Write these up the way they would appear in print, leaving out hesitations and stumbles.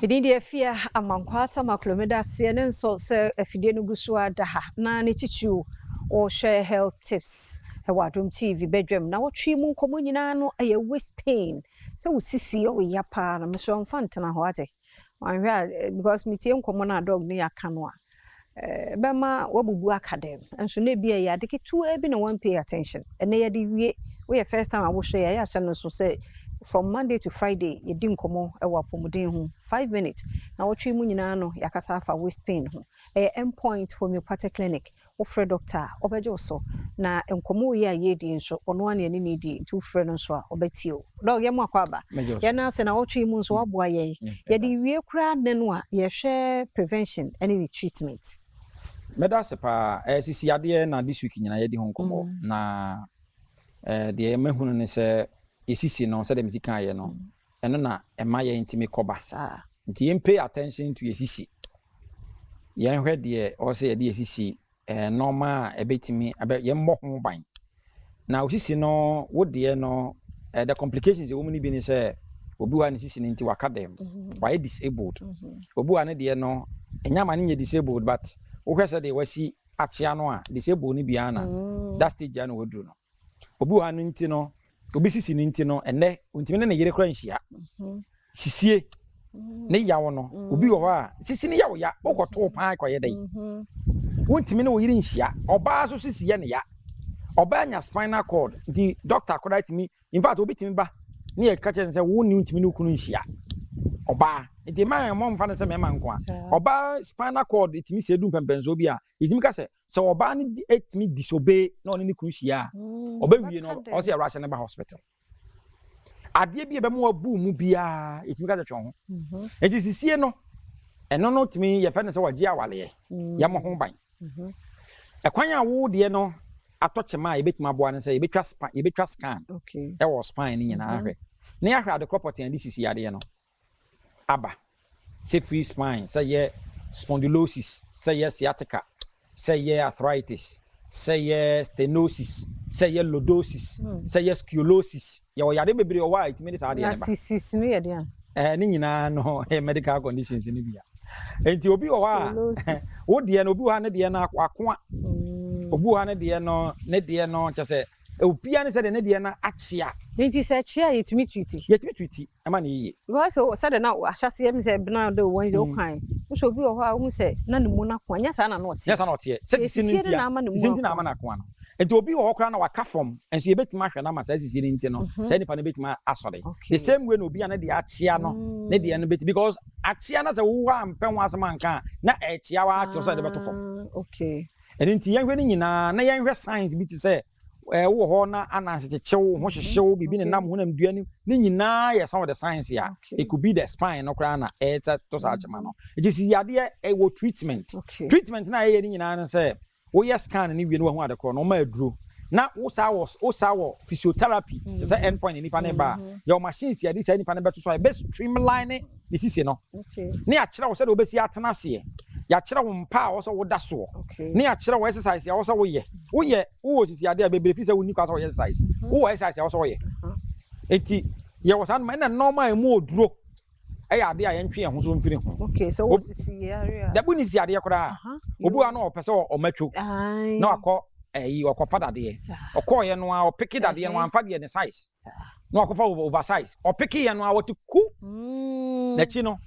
Ɛdin deɛ Afia Amankwaa Tamaklo. Meda aseɛ ne nso sɛ afidie no gu so ara da ha na ne titiriw wɔrehwɛ Health Tips wɔ Adom TV badwam. Na wɔtwe mu nkɔmmɔ nyinaa no ɛyɛ waist pain. Sɛ wo sisi yɛ wo ya paa no, mesrɛ wo mfa ntena hɔ ate. Wanhwɛ a, because metie nkɔmmɔ no a dog ne yɛaka no a, ɛbɛma wabubu aka dɛm. Nso na ebi ɛyɛ ade ketewa bi na wɔn pay attention. Ɛnɛ yɛde wie, woyɛ first time a wohwɛ yɛ, ɛyɛ ahyɛ no so sɛ from Monday to Friday yɛdi nkɔmmɔ ɛwɔ apɔmuden ho 5 minutes na wɔtwe mu nyinaa no yɛakasa afa waist pain ho. Ɛyɛ Endpoint Homeopathic Clinic. Wofrɛ doctor a, ɔbɛgye wo so, na nkɔmmɔ yi a yɛredi nso, ɔno ara ne ɛne ne di, nti wofrɛ no nso a, ɔbɛtie o. Doc, yɛn mu akɔ aba. Yɛn ase na wɔtwe mu nso waboa yɛn. Yɛde wie koraa nnɛ no a, yɛhwɛ prevention ne ne treatment. Mɛda ase paa. Sisi adeɛ na this week nyinaa yɛdi ho nkɔmmɔ na deɛ mahunu ne sɛ yɛsisi no, sɛdeɛ mesi kaeɛ no, ɛno na ɛma yɛn ntumi kɔba. Nti yɛn pay attention to yɛsisi. Yɛnhwɛ deɛ ɔwɔ sɛ yɛde yɛsisi nneɛma a ɛbɛtumi abɛ yɛmmɔ ho ban. Na osisi no, wo deɛ no, the complications ɛwɔ mu no bi ne sɛ obi wɔ ha ne sisi no nti waka dɛm, wayɛ disabled. Obi wɔ ha ne deɛ no, ɛnyɛ ama ne nyɛ disabled, but wohwɛ sɛ deɛ wasi akyea no a, disabled no biara na that stage a na waduru no. Obi wɔ ha no nti no, obi sisi no nti no, ɛnɛ ontumi ne ne yere kora nhyia. Sisie ne yaw no, obi wɔ hɔ a sisi ne yaw ya, wokɔtoo paa kɔyɛ dɛn, wontumi ne wo yere nhyia. Ɔbaa nso sisi yɛ ne ya, ɔbaa nya spinal cord nti doctor koraa tumi, in fact, obi tumi ba ne yɛ ka kyerɛ no sɛ wo ne ntumi ne wo kunu nhyia. Ɔbaa nti mmaa yɛn mfa no sɛ mmarima nko a, ɔbaa spinal cord tumi sɛ edu mpɛmpɛnsoɔ bi a, yɛtumi ka sɛ ɔbaa no di etumi disobey na ɔne ne kunu hyia a, ɔbɛwie no ɔsɛ yɛrɛ ahyɛ ne ba hospital. Adeɛ bi a ɛbɛma wabu mu biara, yɛtumi ka sɛ twɛn ho. Nti sisie no, ɛno no tumi yɛfɛ no sɛ wɔgye awaleɛ, yɛmmɔ ho ban. Ɛkwan a wo deɛ no atɔ kyema a yɛbɛtumi aboa no sɛ yɛbɛtwa span, yɛbɛtwa scan ɛwɔ spine no nyinaa hwɛ na yɛahwɛ ade korɔ pɔtɛn de sisi adeɛ no aba, sɛ free spine, sɛ yɛ spondylosis, sɛ yɛ sciatica, sɛ yɛ arthritis, sɛ yɛ stenosis, sɛ yɛ lordosis, sɛ yɛ scoliosis. Yɛwɔ yare bebree wɔ hɔ a ɛtumi de saa adeɛ na no ba. Sisis no yɛ deɛ? Ne nyinaa no ɛyɛ medical conditions no bia. Nti obi wɔ hɔ a Scoliosis. wo deɛ no, obi wɔ hɔ a ne deɛ no akoa, obi wɔ hɔ a ne deɛ no kyɛ sɛ obiara ne sɛ deɛ ne deɛ no akyea. Nti sɛ kyea a, yɛtumi treat? Yɛtumi treat ɛma ne yie. Because sɛde na ahyɛseɛ mi sɛ bena de wɔn sɛ wokan wosɛ obi wɔ hɔ a wohu sɛ na ne mu no akoa, nyɛ saa na na ɔte. Nyɛ saa na ɔteɛ sɛ sisi no Sisie nti no na ama ne a mu sisi nti na akoa. ama no akoa no. Nti obi wɔ hɔ koraa na waka fam nso, yɛbɛtumi ahwɛ no ama saa sisi no nti no, saa nipa no bɛtumi asɔre. The same way na obi a ne deɛ akyea no, ne deɛ no bɛtumi, because akyea no sɛ wowɔ a mpɛ ho asɛm anka a, na ɛkyea wa akyerɛ sɛ ɛde bɛto fam. Ɛno nti yɛnhwɛ no nyinaa na yɛnhwɛ signs bi te sɛ wowɔ hɔ na ananse kyekyew ho hyehyew biribi ne nam honam dua no ne nyinaa yɛ some of the signs a it could be the spine no koraa na ɛsɛ to saa kyema no. Nti sisi adeɛ ɛwɔ treatment. Treatment na ɛyɛ ne nyinaa no sɛ woyɛ scan ne wie no, wahu ade korɔ no, ɔma aduro na wo saa wɔ physiotherapy te sɛ end point nipa ne ba a, yɛwɔ machines yɛde saa nipa no bɛto so a ɛbɛ streamline ne sisi no ne yɛakyerɛ wo sɛdeɛ wobɛsi atena aseɛ, yɛakyerɛ wo mpa a wɔ sɛ woda soɔ ne yɛakyerɛ wo exercise a wɔ sɛ woyɛ. Wowɔ sisi adeɛ a bebree fi sɛ wonni kwa sɛ wɔyɛ exercise, wowɔ exercise a wɔ sɛ wɔyɛ. Eti yɛwɔ saa noma ɛna nneɛma a emu oduro ɛyɛ adeɛ a yɛntwe yɛn ho so mfiri ho. Okay, sɛ wɔ sisi yare a. Dabu ne sisi adeɛ koraa, obi wa na ɔpɛ sɛ ɔmatwo na wakɔ ɛyi ɔkɔfa dadeɛ, ɔkɔɔyɛ no a ɔpeke dadeɛ no, wamfa deɛ ne size na wakɔfa over size. Ɔpeke yɛ no a, wɔte ku n'akyi no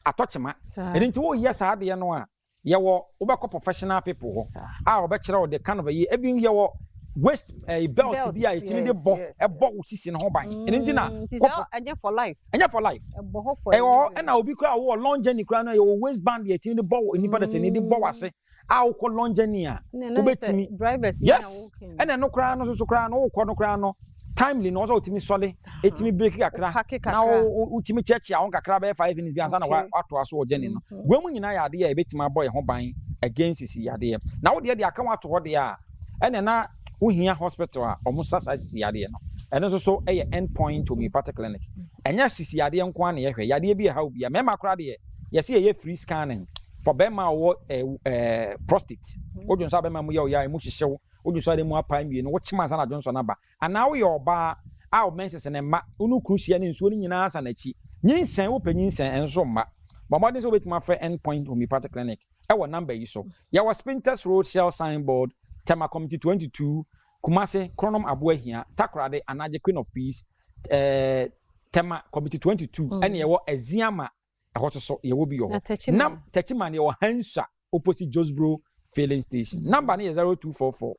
atɔ kyema. Ɛno nti woyɛ saa adeɛ no a, yɛwɔ wobɛkɔ professional people hɔ a wɔbɛkyerɛ wo the kind of ayi. Even yɛwɔ waist belt bi a yɛtumi de bɔ ɛbɔ wo sisi no ho ban. Ɛno nti na Nti sɛ ɛnyɛ for life. Ɛnyɛ for life. Ɛbɔ hɔ for ɛwɔ hɔ. Ɛna obi koraa wɔ long journey koraa no, yɛwɔ waist band yɛtumi de bɔ wo nipa de sɛ ne de bɔ w'ase a wokɔ long journey a wobɛtumi. Drivers. Yes, ɛna ɛno koraa no soso koraa no, wokɔ no koraa no timely na ɔsɛ wotumi sɔle, ɛtumi break kakra na wotumi kyerɛkyerɛ ho kakra bɛyɛ 5 minutes bi ansa na watoa so wɔ journey no. Wɔn mu nyinaa yɛ adeɛ a yɛbɛtumi abɔ yɛn ho ban against sisi yadeɛ. Na wodeɛ de aka ho ato hɔ deɛ a, ɛna na wohia hospital a wɔn sa saa sisi yadeɛ no. Ɛno nso so yɛ End Point Homeopathic Clinic. Ɛnyɛ sisi yadeɛ nko ara na yɛhwɛ, yadeɛ bi ɛha obi a mmarima koraa deɛ, yɛsi yɛyɛ free scanning for bɛrima a ɔwɔ prostate. Wodwo nso a bɛrima mu yɛ ɔyɛ a emu hyehyew, wodwo nso a emu apa mmienu, wokyem ansa na adwo nso n'aba, anaa woyɛ ɔbaa a wo menses ne mma, wo ne kunu hyia ne nsuo no nyinaa sa n'akyi, nyinsɛn, wopɛ nyinsɛn nso mma. Bɔ mmɔden sɛ wobɛtumi afrɛ End Point Homeopathic Clinic ɛwɔ number yi so. Yɛwɔ Spintex Road, Shell Signboard, Tema Community 22, Kumasi, Kronom Aboahia, Takoradi, Anagye Queen of Peace, Tema Community 22, ɛne yɛwɔ Eziama, ɛhɔ nso so yɛwɔ bi wɔ Na hɔ. Techiman? Nam Techiman yɛwɔ Hansa opposite Josbro filling station. Number no yɛ 0244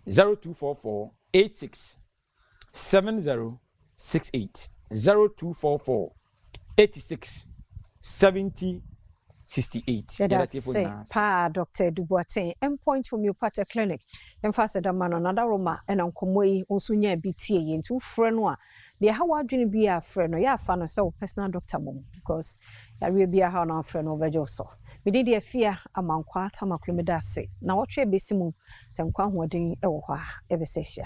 0244 86 70 68, 0244 86 70 68. Yɛda Yɛda tiefo se nyinaa ase. Paa Dr. Edu Boateng, Endpoint Homeopathic Clinic. Yɛmfa aseda ma no na ɛna nkɔmmɔ yi wo nso nya bi tie yi. Nti wofrɛ no a, deɛ ha w'adwene bi a frɛ no, yɛafa no sɛ wo personal doctor mom, because yareɛ bi aha na wofrɛ no, wobɛgye wo so. Mede deɛ fia Amankwa Tamaklo, meda ase na wɔtwe bɛsi mu sɛ nkwa ahoɔden ɛwɔ hɔ a ɛbɛsɛ hyia.